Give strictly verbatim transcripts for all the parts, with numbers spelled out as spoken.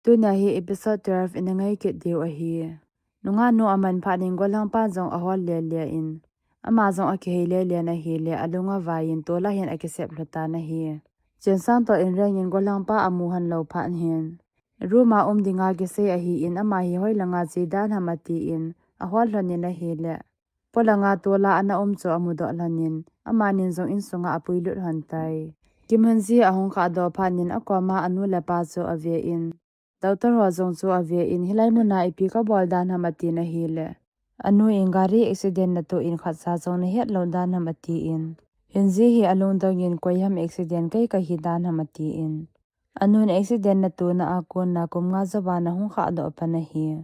Tunia hi episode twelve ina ngai kit diu ahi. Nungah nu aman phat in gollhang pa jong ahol lele in, ama jong akihei lele in ahile, alung avai in tola hin akisep lhu tan ahi. Chensang toh Inreng in gollhang pa amu hon lou phat hin, room a um dinga kisei ahin, ama hi hoi langa che dan ham atin ahol lhon in ahile, polanga tola ana um chu amudoh lhon in, amanin jong insunga apuilut lhon tai. Kim Hyun Ji ahung khah doh phat in akoma anu le apa chu ave in, doctor ho jong chu ave in, hilai muna ipi kabol dan ham atin ahile, anu in gari accident natoh in khatcha jong nahet lou dan ham atin, Hyun Ji hi alungdong in, koi ham accident, kei kahi dan ham atin, anun accident natona a kona kum nga jouva nahung khah doh pan ahi,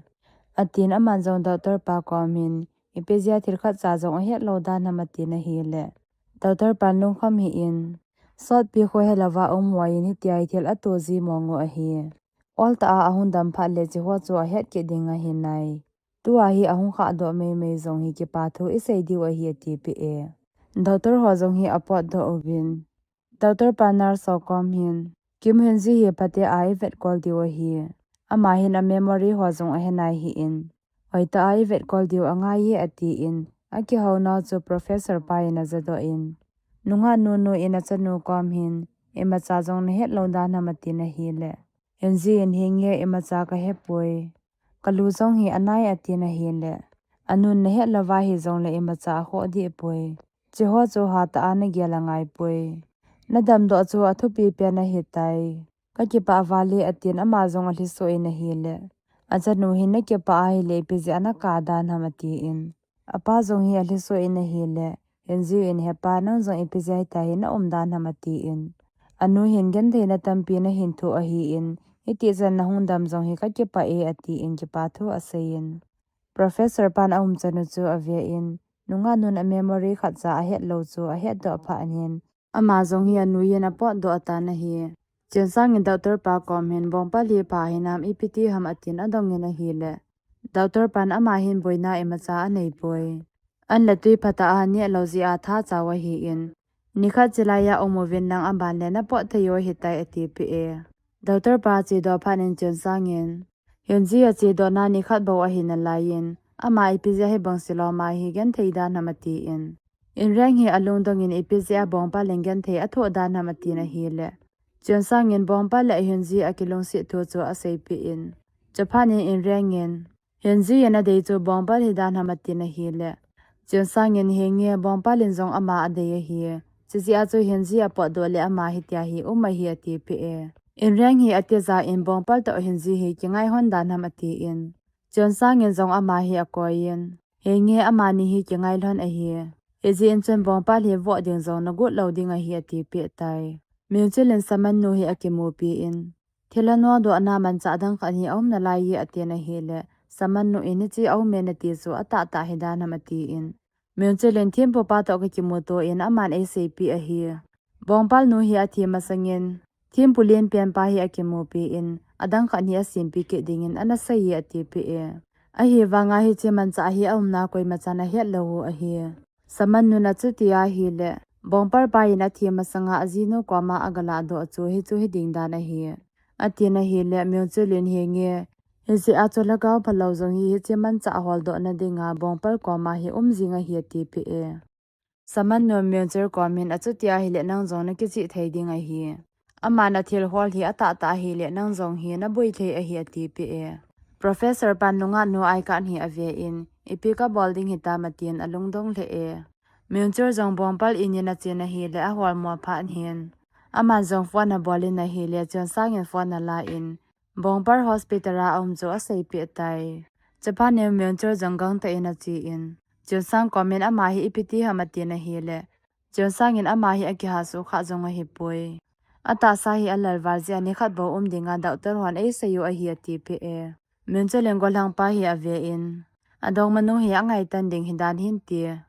atin, aman jong doctor pa kom hin, ipi jeh a thil khatcha jong ahet lou dan ham atin ahile, doctor pan lungkham hih in, sotpi kho helouva um hoi in hitia hi thil ato ji mong u ahi. Ol tah a ahung dam phat le hicheho chu ahet kit ding ahi nai. Tua hi ahung khah doh meimei jong hi kipa thu isei diu ahi atipeh e. Doctor ho jong hi apotdoh uvin, doctor pa nurse ho kom hin, Kim Hyun Ji hi phatea ivetkol diu ahi. Ama hin a memory ho jong ahe nai hih in, hoitah a ivetkol diu angai e atin, akihounau chu professor pa in ajadoh in, nungah nunu in achanu kom hin, imacha jong nahet lou dan ham atin ahile, Hyun Ji in, henge imacha kahepoi, kalu jong hi anai atin ahile, anun, nahet louva hijongle imacha akhoh dehpoi, hicheho chu hatah a nagel angaipoi, nadamdoh chu athupi pen ahitai, kakipah val e atin, ama jong alhisoh in ahile, achanu hin, nakipah ahile ipi jeh a nakap dan ham atin, apa jong hi alhisoh in ahile, Hyun Ji in, hepa, nang jong ipi jeh a hitia hi naum dan ham atin, anu hin, gentheina tampi nahin thoh ahin, hitichan nahung dam jong hi kakipah e atin kipa thu asei in, professor pan aumchan u chu ave in, nungah nun a memory khatcha ahet lou chu ahetdoh phat in, ama jong hi anuiyin apotdoh atan ahi. Chensang in doctor pa kom hin, Bongpal hi pha hinam, ipi ti ham atin adong in ahile, doctor pan, ama hin boina imacha aneipoi, an le tui phatah a neh lou jeh a tha chau ahin, nikhat chelai a um uvin, nang aban le napot thei u ahitai atipeh e. Doctor pa chedoh phat in Chensang in, Hyun Ji achedohna nikhat bou ahi nalaiyin, ama ipi jeh a hibang silom a hi genthei dan ham atin, Inreng hi alungdong in ipi jeh a Bongpal in genthei athoh dan ham atin ahile, Chensang in Bongpal le Hyun Ji akilungset thu chu aseipeh in, chuphat in Inreng in, Hyun Ji in adei chu Bongpal hi dan ham atin ahile, Chensang in, henge Bongpal in jong ama adei ahi, chujeh a chu Hyun Ji apotdoh le ama hitia hi um ahi atipeh e. Inreng hi atija in, Bongpal toh Hyun Ji hi kingai lhon dan ham atin, Chensang in jong ama hi akoiyin, henge amani hi kingai lhon ahi, hijeh in chun Bongpal hi voh ding jong nagot lou ding ahi atipeh tai. Myung Chul in Saman nu hi akimupi in, thil anodohna manchah dang khat hi aum nalai e atin ahile, Saman nu in, hiche aume nati chu atahtah hi dan ham atin, Myung Chul in, thempupa toh kakimuto in aman eiseipeh ahi, Bongpal nu hi athi masangin thempu lenpen pa hi akimupi in, adang khat hi asempeh kit dingin anasei e atipeh e. Ahivanga hiche manchah hi aumna koimachan ahet lou u ahi. Saman nun achuti ahile, Bongpal pa in athi masanga ajinu koma agaladoh chu hichu hiding dan ahi, atin ahile, Myung Chul in, henge, hijeh a chu lhagao phalou jong hi hiche manchah holdohna dinga Bongpal koma hi um jing ahi atipeh e. Saman nun Myung Chul kom in, achuti ahile nang jong nakijih thei ding ahi, aman athil hol hi atahtah ahile nang jong hi naboi thei ahi atipeh e. Professor pan nungah nu Aikah hi ave in, ipi kabol ding hitam atin alungdong lheh e. Myung Chul jong Bongpal in in achen ahile aholmo phat hin, aman jong phone abol in ahile, Chensang in phone ala in, Bongpal hospital a aum chu aseipeh tai. Chuphat in Myung Chul jong gangtah in ache in, Chensang kom in, ama hi ipi ti ham atin ahile, Chensang in, ama hi akiha sukha jong ahipoi, atahsa hi alal val jeh a nikhat bou um dinga doctor hon eisei u ahi atipeh e. Myung Chul in gollhang pa hi ave in, adongmanu hi angaitan ding hidan hinte,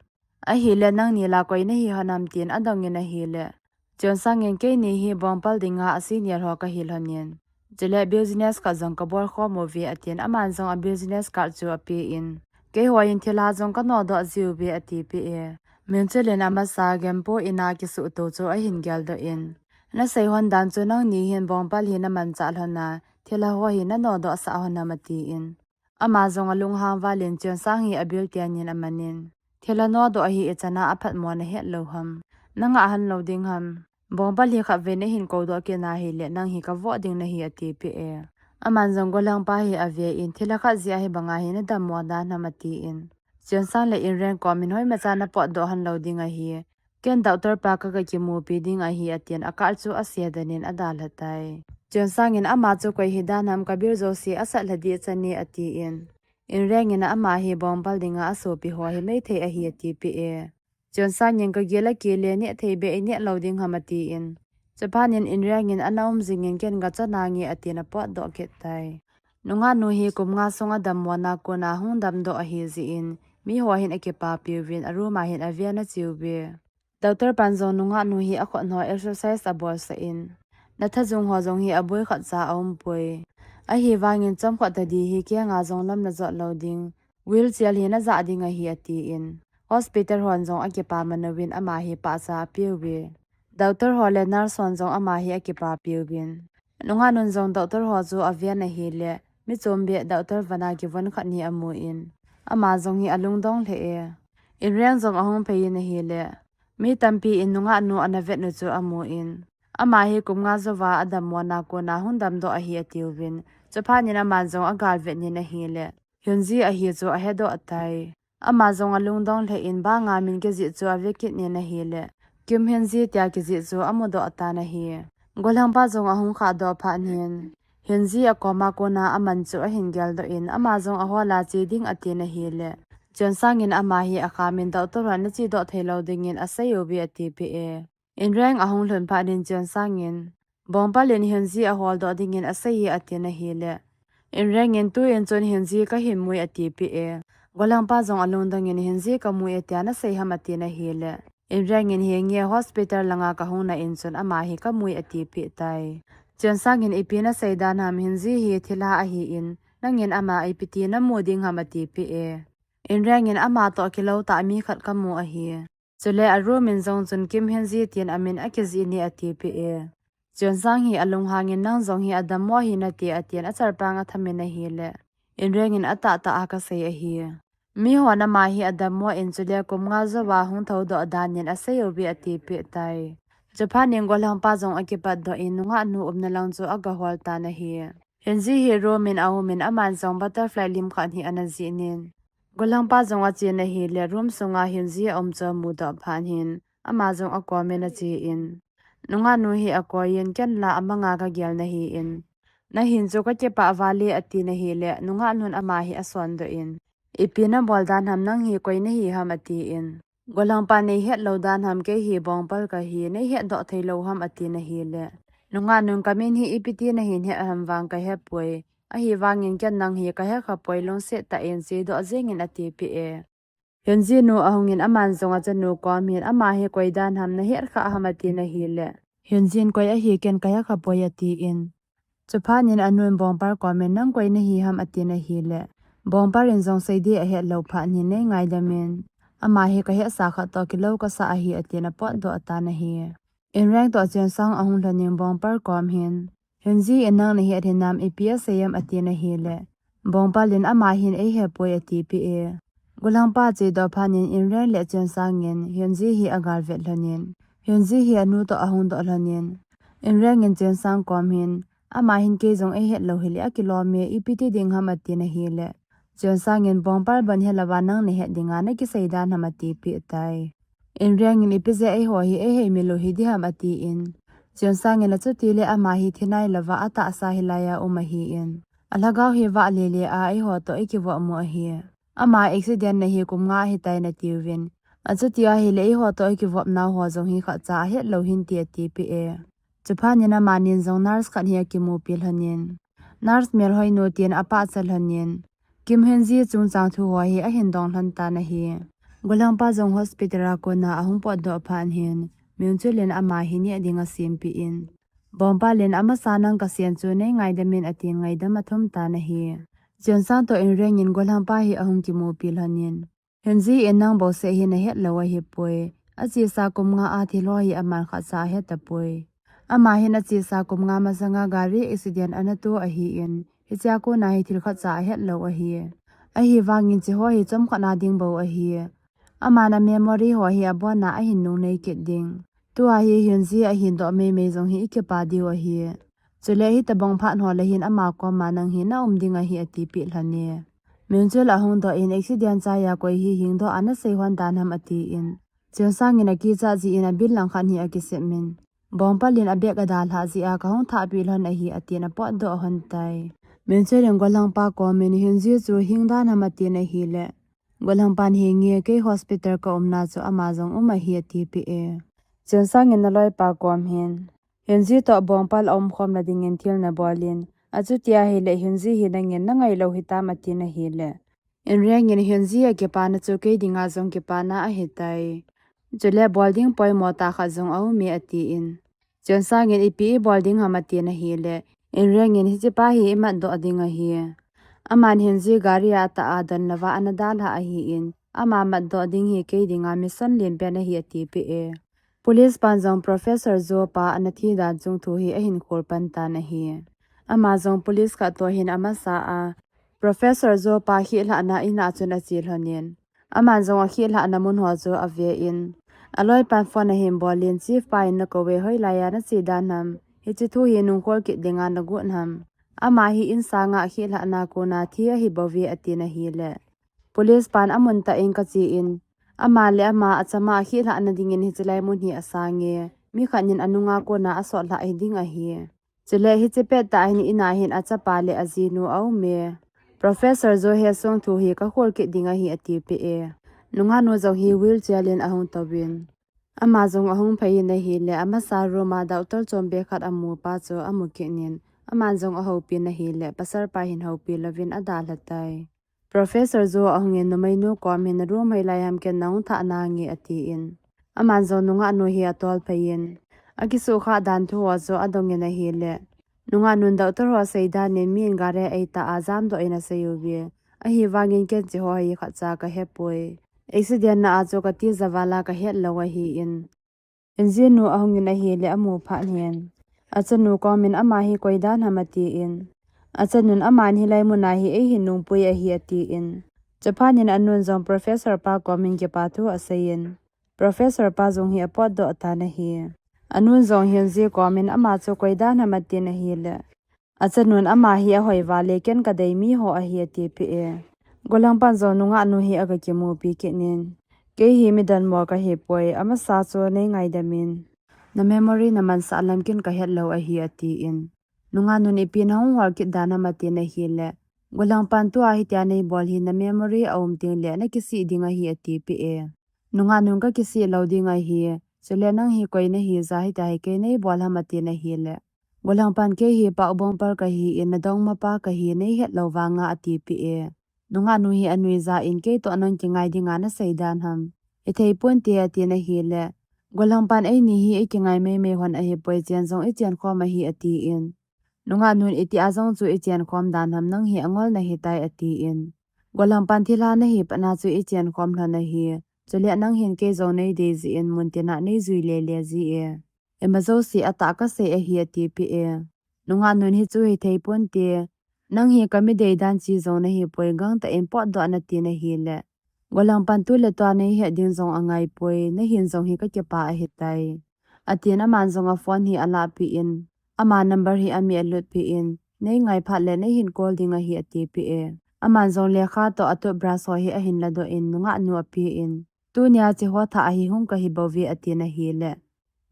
ahile nangni la koi nahi lhon ham tin adong in ahile, Chensang in, keini hi Bongpal dinga asenior ho kahi lhon in, chule business khat jong kabol khom uve atin, aman jong a business card chu apen, keiho in thilha jong kanodoh jiuve atipeh e. Myung Chul in amasa Genpo in a kisuhto chu ahin geldoh in, nasei lhon dan chu nangni hin Bongpal hi namanchah lhon a, thilha ho hi nanodoh sah hon ham atin. Ama jong alunghang valin Chun Sang hi abilten in amanin, thilha nodoh hi ichan a aphatmo nahet lou ham? Nangah hon lou ding ham? Bongpal hi khatvei nahin koudoh kit na hile nang hi kavoh ding nahi atipeh e. Aman jong golhangpa hi avein, thilha khat jeh a hibanga hi nadammo dan ham atin. Chun Sang le Inreng komin hoimacha napotdoh hon lou ding ahi. Ken doctor pa ka, kakimupi ding ahi atin, akah chu asedan in adalha tai. Chun Sang in ama chu koi hidan ham, kabil jouse asat lha ding chan e atin. Inreng in ama hi Bongpal dinga asopi ho hi maithei ahi atipeh e. Chun Sang in kagil akile, neh thei beh ineh lou ding ham atin. Chuphat in Inreng in ana um jingin ken gachana nge atin apotdoh kit tai. Nungah nu hi kum nga sung adammo na kona hung damdoh ahi jeh in, miho hin akipapiuvin, a room a hin aven achiuve. Doctor pan jong nungah nu hi akhut ho exercise abolsah in, nathajung ho jong hi aboi khatcha aumpoi. Ahivangin chomkhat tadi hi kenga jong lam najot lou ding, wheelchair hi najah ding ahi atin. Hospital hon jong akipaman uvin ama hi pahcha apeuvin. Doctor ho le nurse hon jong ama hi akipapiuvin. Nungah nun jong doctor ho chu aven ahile, mi chombeh doctor vana kivon khat hi amun, ama jong hi alungdong lheh e. Inreng jong ahung phei in ahile, mi tampi in nungah nu ana vet nu chu amun, ama hi kum nga jouva adammo na kona hung damdoh ahi atiuvin. Chuphat in aman jong agalvet in ahile, Hyunji ahi chu ahedoh tai. Ama jong alungdong lheh in, banga min kijih chu ave kit in ahile, Kim Hyunji tia kijih chu amudoh tan ahi. Golhangpa jong ahung khahdoh phat in, Hyunji akoma kona aman chu ahin geldoh in, ama jong ahol a che ding atin ahile, Chun Sang in ama hi akhamin, doctor hon nachedoh thei lou dingin aseiuve atipeh e. Inreng ahung lhun phat in Chun Sang in, Bongpal in Hyunji aholdoh dingin asei e atin ahile, Inreng in, tuin chun Hyunji kahin mui atipeh e. Golhangpa jong alungdong in, Hyunji kamui e tia nasei ham atin ahile, Inreng in, hinge hospital langa kahung na in chun ama hi kamui atipeh tai. Chun Sang in, ipi nasei dan ham, Hyunji hi thilha ahin, nangin ama ipiti namu ding ham atipeh e. Inreng in, ama toh kilou tah mi khat kamu ahi. Chule a room in jong chun Kim Hyunji tin amin akijih e atipeh e. Chun Sang hi alunghang in, nang jong hi adammo hinate atin achalpang atham in ahile, Inreng in, atahtah a kasei ahi. Mihon ama hi adammo in chule kum nga jouva hung thoudoh dan in aseiuve atipeh tai. Chuphat in golhangpa jong akipatdoh in nungah nu umna lang chu agahol tan ahi. Hyunji hi room in aum in aman jong butterfly lim khat hi ana jih in, golhangpa jong achen ahile, room sunga Hyunji aum chu amudoh phat in, ama jong akomin achen, nungah nu hi akoiyin, ken la amanga kagel nahin, nahin chu kakipah val e atin ahile, nungah nun ama hi asondoh in, ipi nabol dan ham, nang hi koi nahi ham atin. Golhangpa, neihet lou dan ham, kei hi Bongpal kahi, neihetdoh thei lou ham atin ahile, nungah nun, kamin hi ipiti nahin het ham vang kahepoi. Ahivangin ken nang hi kahekhapoi, lungset tah in chedoh jengin atipeh e. Hyunji nu ahung in aman jong achanu kom hin, ama hi koi dan ham, nahet kha ham atin ahile, Hyunji in, koi ahi ken kahekhapoi atin. Chuphat in anun Bongpal komin, nang koi nahi ham atin ahile, Bongpal in jong seiding ahet lou phat in, neingaidam in, ama hi kahetsah khat toh kilou kasah ahi atin apotdoh tan ahi. Inreng toh Chun Sang ahung lhon in Bongpal kom hin, Hyunji in nang nahet hinam, ipi asei em atin ahile, Bongpal in ama hin eihepoi atipeh e. Golhangpa chedoh phat in Inreng le Chun Sang in Hyunji hi agalvet lhon in, Hyunji hi anu toh ahung doh lhon in, Inreng in Chun Sang kom hin, ama hin kei jong eihet lou hile akilom e, ipiti ding ham atin ahile, Chun Sang in, Bongpal bon helouva nang nahet dinga nakisei dan ham atipeh tai. Inreng in, ipi jeh a eiho hi eihei milou hi ding ham atin. Chun Sang in, achuti le ama hi thi nailouva atahsa hilai a um ahin, alhagao hi vah lele a eiho toh eikivop mu ahi. Ama accident nahi kum nga ahitai natiuvin, achuti ahile eiho toh eikivop nau ho jong hi khatcha ahet lou hinte atipeh e. Chuphat in amanin jong nurse khat hi akimupi lhon in, nurse melhoi nu tin apahcha lhon in, Kim Hyunji chungchang thu ho hi ahin dong lhon tan ahi. Golhangpa jong hospital a kona ahung potdoh phat in, Myung Chul in ama hi neh ding asempeh in, Bongpal in, amasa nang kasen chu neingaidam in atin ngaidam athum tan ahi. Chun Sang toh Inreng in golhangpa hi ahung kimupi lhon in, Hyunji in nang bouseh hi nahet lou ahipoi. Achesa kum nga a thilha hi aman khatcha ahetapoi. Ama hin achesa kum nga masanga gari accident ana to ahin, hichea kona hi thil khatcha ahet lou ahi. Ahivangin hicheho hi chomkhat na ding bou ahi. Ama na memory ho hi abona ahin nungnei kit ding. Tua hi Hyunji ahin doh meimei jong hi ikipa diu ahi. Chule hitobang phat ho le hin ama koma nang hi na um ding ahi atipeh lhon e. Myung Chul ahung doh in accident chai a koi hi hingdoh a nasei lhon dan ham atin. Cheon Sang in akichat jin abil langkhat hi akisem in. Bongpal in abag adalhah jeh a kahung thahpeh lhon ahi atin apotdoh lhon tai. Myung Chul in gollhangpa komin Hyunji chu hing dan ham atin ahile. Gollhangpan hi nge kei hospital ka umna chu ama jong um ahi atipeh e. Cheon Sang in aloipa kom hin. Hyunji toh Bongpal aumkhomna dingin thil nabol in. Achuti ahile Hyunji hi nangin nangai lou hitam atin ahile. In Ryang in Hyunji a kipana chu kei dinga jong kipana ahitai. Chule bol ding poimo tah khat jong aume atin. Cheon Sang in ipi ibol ding ham atin ahile. In Ryang in hichepa hi imatdoh ding ahi. Aman Hyunji gari a atah a donlouva ana dalhah ahin. Ama matdoh ding hi kei dinga mission lenpen ahi atipeh e. Police pan jong Professor Jo pa ana thi dan chung thu hi ahin khol pan tan ahi. Ama jong police khat toh hin amasa a. Professor Jo pa khih lhahna in a chun ache lhon in. Aman jong akhih lhahna mun ho chu ave in. Aloipan phone ahin bol in chief pa in nakou ve hoilai a nache dan ham. Hiche thu hi nungkhol kit dinga nagot ham. Ama hi in sanga akhih lhahna kona thi ahi bouve atin ahile. Police pan amun tah in kache in. Ama le ama achama akhih lhahna dingin hichelai mun hi asange. Mi khat in anunga kona asot lhah hi ding ahi. Chule hiche pettah hin in a hin achapa le ajinu aume. Professor Jo hi asung thu hi kakhol kit ding ahi atipeh e. Nungahnu jong hi wheelchair in ahung touvin. Ama jong ahung phei in ahile amasa room a doctor chombe khat amupa chu amu kit in. Aman jong ahoupi in ahile pasal pa hin houpi louvin adalha tai. Professor Jo ahung in numeinu kom hin room hoilai ham ken nahung thah nange atin. Aman jong nungahnu hi atol phei in. Akisuhkhah dan thu ho chu adong in ahile. Nungahnun doctor ho sei dan in mi in gari a eitah a jamdoh in asei uve. Ahivangin ken hicheho hi khatcha kahepoi. Accident na a chu katija vala kahet lou ahin. Hyunji nu ahung in ahile amu phat in. Achanu komin ama hi koi dan ham atin. Achanun aman hilai muna hi eihin nungpui ahi atin. Chuphat in anun jong Professor pa komin kipa thu asei in. Professor pa jong hi apotdoh tan ahi. Anun jong Hyunji komin ama chu koi dan ham atin ahile. Achanun ama hi ahoi vale ken kadei mi ho ahi atipeh e. Gollhangpan jong nungahnu hi aga kimupi kit in. Kei hi midang mo kahipoi amasa chu nei ngaidam in. Na memory na mansah lam ken kahet lou ahi atin. Nungahnun ipi nahung hol kit dan ham atin ahile. Gollhangpan tua hitia nei bol hi na memory aum teng le nakisih ding ahi atipeh e. Nungahnun kakisih lou ding ahi. Chule nang hi koi nahi ja hitia hi kei nei bol ham atin ahile. Gollhangpan kei hi Pau Bongpal kahi in nadongma pa kahi nei het lou vanga atipeh e. Nungahnu hi anuija in kei toh nang kingai dinga nasei dan ham. Ithei ponte atin ahile. Gollhangpan eini hi eikingai meimei hon ahipoi chen jong ichen khom ahi atin. Nungahnun itih a jong chu ichen khom dan ham nang hi angol nahitai atin. Gollhangpan thilha nahi patna chu ichen khom lhon ahi. Chule nang hin kei jong nei dei jin muntina nei jui lele ji e. Ima jouse atah kasei ahi atipeh e. Nungahnun hichu hithei ponte. Nang hi kami dei dan chi jong nahipoi gangtah in potdoh in atin ahile. Gollhangpan tu le tua nei het ding jong angaipoi nahin jong hi kakipa ahitai. Atin aman jong aphone hi alahpeh in. Ama number hi amit alutpeh in. Nei ngai phat le neihin call ding ahi atipeh e. Aman jong lekha toh a toothbrush ho hi ahin ladoh in nungahnu apen. Tunia hicheho thah ahi hung kahi bouve atin ahile.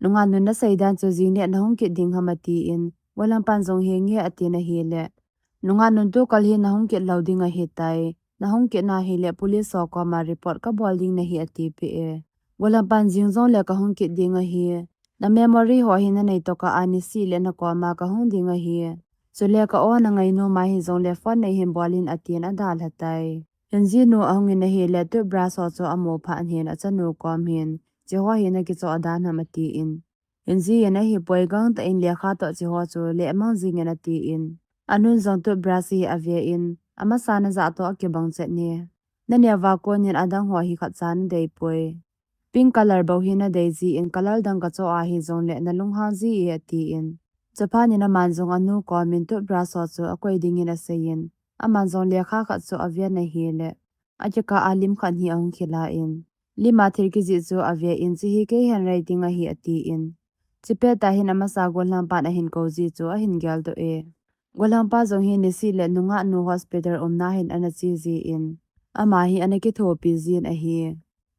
Nungahnun nasei dan chu jing le nahung kit ding ham atin. Gollhangpan jong hi nge atin ahile. Nungahnun tukal hi nahung kit lou ding ahitai. Nahung kit na hile police ho koma report kabol ding nahi atipeh e. Gollhangpan jing jongle kahung kit ding ahi. Na memory ho hi nanei tokah a nisih le nakoma kahung ding ahi. Chule ka o nangai nom ahi jongle phone neihin bol in atin adalha tai. Hyunji nu ahung in ahile toothbrush ho chu amu phat in achanu kom hin. Hicheho hi nakichoh dan ham atin. Hyunji in ahipoi gangtah in lekha toh hicheho chu lemang jing in atin. Anun jong toothbrush hi ave in. Amasa najah toh akibang chet e. Naneo va kon in adang ho hi khatcha nadei poi. Pink color bou hi nadei jin, color dang kachoh ahi jongle nalunghang ji e, atin. Chuphat in aman jong anu komin toothbrush ho chu akoi dingin aseiyin, aman jong lekha khat chu aven ahile, akikah a lim khat hi ahung khel in, lima thil kijih chu aven, "Chehi kei handwriting ahi," atin. Chupet tah hin amasa gollhangpan ahin kou ji chu ahin geldoh e. Gollhangpa jong hi niseh le nungahnu hospital umna hin ana che jin, ama hi ana kithopi jin ahi.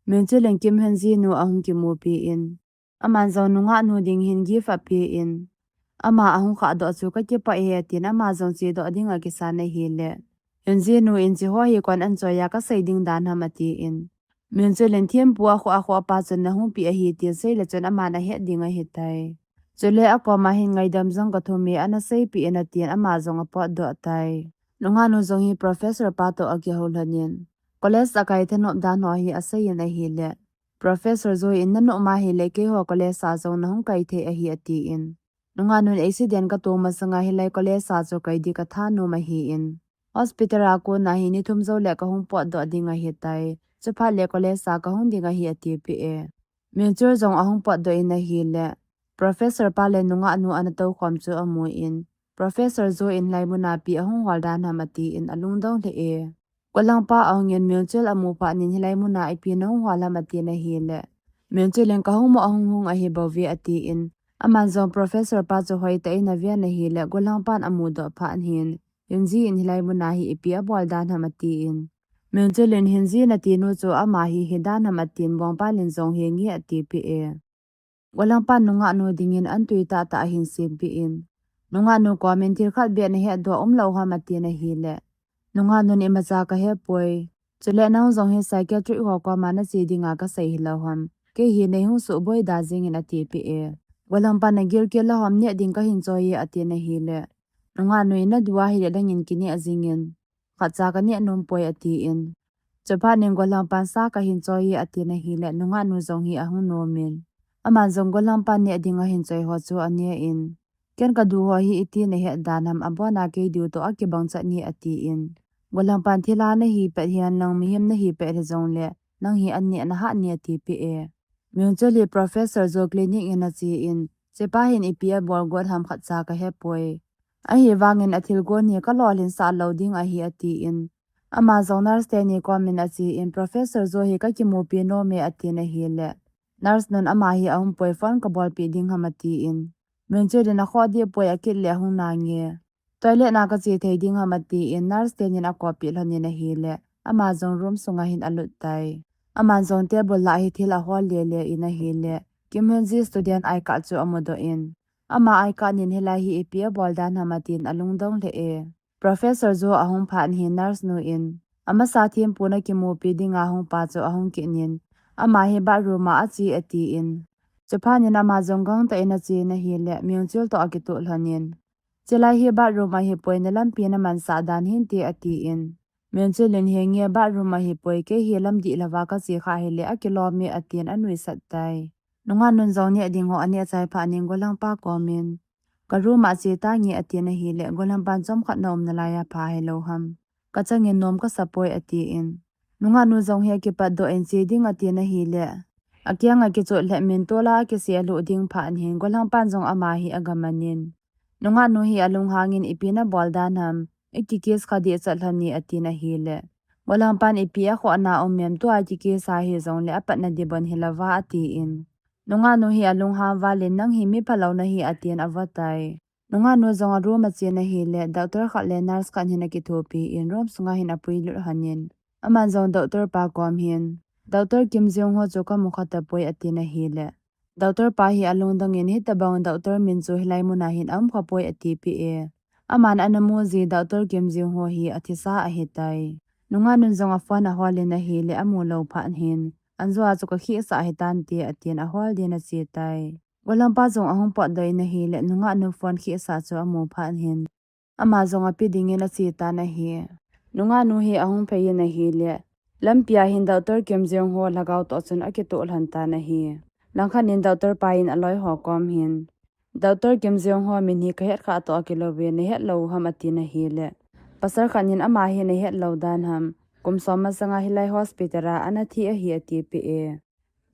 Myung Chul in Kim Hyun Ji nu ahung kimupi in, aman jong nungahnu ding hin gift apen, ama ahung khahdoh chu kakipah e, atin ama jong chedoh ding akisan ahile, Hyun Ji nu in, "Cheho hi koin anchoi a kasei ding dan ham?" atin. Myung Chul in, "Thempu akhoh akhoh pa chun nahung pe ahi tin seile chun aman ahet ding ahitai. Chule akoma hin ngaidam jong kathum e, ana seipeh in," atin ama jong apotdoh tai. Nungahnu jong hi professor pa toh akihou lhonin, college akai thanop dan ho hi aseiyin ahile, Professor Jo in, "Nanoh ma hile keiho college a jong nahung kai thei ahi," atin. Nungahnun, "Accident kato masanga hilai college a chu kai ding kathanom ahin, hospital a kona hi ni thum joule kahung potdoh ding ahitai. Chuphat le college a kahung ding ahi," atipeh e. Myung Chul jong ahung potdoh in ahile, professor pa le nungahnu ana toukhom chu amun, Professor Jo in hilai muna ipi ahung hol dan ham atin alungdong lheh e. Gollhangpa ahungin Myung Chul amu phat in, "Hilai muna ipi nahung hol ham?" atin ahile, Myung Chul in, "Kahung mo ahung hung ahi bouve," atin, aman jong professor pa chu hoitah in aven ahile, gollhangpan amudoh phat in, Hyun Ji in hilai muna hi ipi abol dan ham atin, Myung Chul in, "Hyun Ji natinu chu ama hi hidan ham?" atin, Bong Pa Lin jong, "Hinge," atipeh e. Gollhangpan nungahnu dingin an tui tahtah ahin sempeh in, nungahnu komin, "Thil khat beh nahetdoh umlou ham?" atin ahile, nungahnun, "Imacha kahepoi. Chule nang jong hi psychiatric ho koma nache dinga kasei hilou ham. Kei hi neihung suboi da jingin," atipeh e. Gollhangpan, "Nagilkel lou ham, neh ding kahin choi e," atin ahile, nungahnu in, "Nadu ahile nangin kineh jingin, khatcha kaneh nompoi," atin. Chuphat in gollhangpan, "Sa kahin choi e," atin ahile, nungahnu jong hi ahung nomin, aman jong gollhangpan neh ding ahin choi ho chu anen, "Ken kadu ho hi iti nahet dan ham, abona kei diu toh akibang chet e," atin. Gollhangpan, "Thilha nahi pet hihen lang, mihem nahi pet hijongle, nang hi an neh nahah e," atipeh e. Myung Chul hi Professor Jo clinic in achen, "Chepa hin ipi abol got ham khatcha kahepoi. Ahivangin athilgon hi kalolhinsah lou ding ahi," atin, ama jong nurse teni komin achen, "Professor Jo hi kakimupi nom e," atin ahile, nurse nun, "Ama hi ahung poi, phone kabolpeh ding ham?" atin, Myung Chul in, "Akhoh dehpoi, akit le ahung nange. Toilet na kache thei ding ham?" atin, nurse tenin akoppeh lhonin ahile, ama jong room sunga hin alut tai. Aman jong table lah hi thil ahol lele in ahile, Kim Hyun Ji student I card chu amudoh in, ama I card in, "Hilai hi ipi abol dan ham?" atin alungdong lheh e. Professor Jo ahung phat in nurse nu in, "Amasa thempu nakimupi dinga hung pa chu ahung kit in, ama hi bathroom a ache," atin. Chuphat in ama jong gangtah in achen ahile, Myung Chul toh akitoh lhonin, "Chulai hi bathroom ahipoi, nalampi namansah dan hinte," atin. Myung Chul in, "Hinge bathroom ahipoi, kei hi lam dihlou va kache kha hile akilom e," atin anuisat tai. Nungahnun jong neh ding ho aneh chai phat in gollhangpa komin, "Ka room a che tange," atin ahile, gollhangpan, "Chomkhat naum nalai apha hilou ham? Kachangin nom kasapoi," atin. Nungahnu jong hi akipatdoh in, "Che ding," atin ahile, akeng akichot lheh min, tol a akise alhuh ding phat in gollhangpan jong ama hi agamanin, "Nungahnu hi alunghangin, ipi nabol dan ham? Iki kiss kha dehchat lhon e," atin ahile, gollhangpan, "Ipi akhohna um em, tua iki kiss a hijongle apatna ding bon hilouva," atin. Nungahnu hi alunghang valin, "Nang hi mi phalou nahi," atin avoh tai. Nungahnu jong a room achen ahile, doctor khat le nurse khat hin akithopi in room sunga hin apuilut lhonin, aman jong doctor pa kom hin, "Doctor Kim Jeong Ho chu kamu kha tapoi," atin ahile, doctor pa hi alungdong in, "Hitobang doctor min chu hilai muna hin aum khapoi," atipeh e. Aman ana mu ji doctor Kim Jeong Ho hi athisa ahitai. Nungahnun jong a phone ahol in ahile, amu lou phat in, "Anjo a chu kakhehsah hitante," atin ahol din ache tai. Gollhangpa jong ahung potdoh in ahile, nungahnu phone khehsah chu amu phat in, ama jong ape dingin ache tan ahi. Nungahnu hi ahung phei in ahile, lampi a hin doctor Kim Jeong Ho lhagao toh chun akitoh lhon tan ahi. Langkhat in doctor pa in aloi ho kom hin, "Doctor Kim Jeong Ho min hi kahet kha toh akilou ve, nahet lou ham?" atin ahile, pasal khat in, "Ama hi nahet lou dan ham? Kum som masanga hilai hospital a ana thi ahi," atipeh e.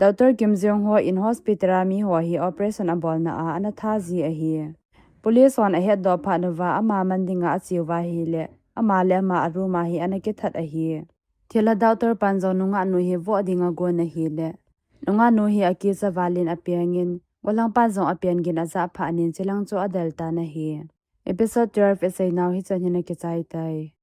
Doctor Kim Jeong Ho in hospital a mi ho hi operation abolna a ana tha ji ahi. Police hon ahetdoh phat uva ama man dinga acheuva ahile, ama le ama a room a hi ana kithat ahi. Thilha doctor pan jong nungah nu hi voh dinga agon ahile, nungah nu hi akicha valin apengin, golhang pan jong apen gin ajah phat in chilang chu adel tan ahi. Episode twelve isei nau hichan hin akichai tai.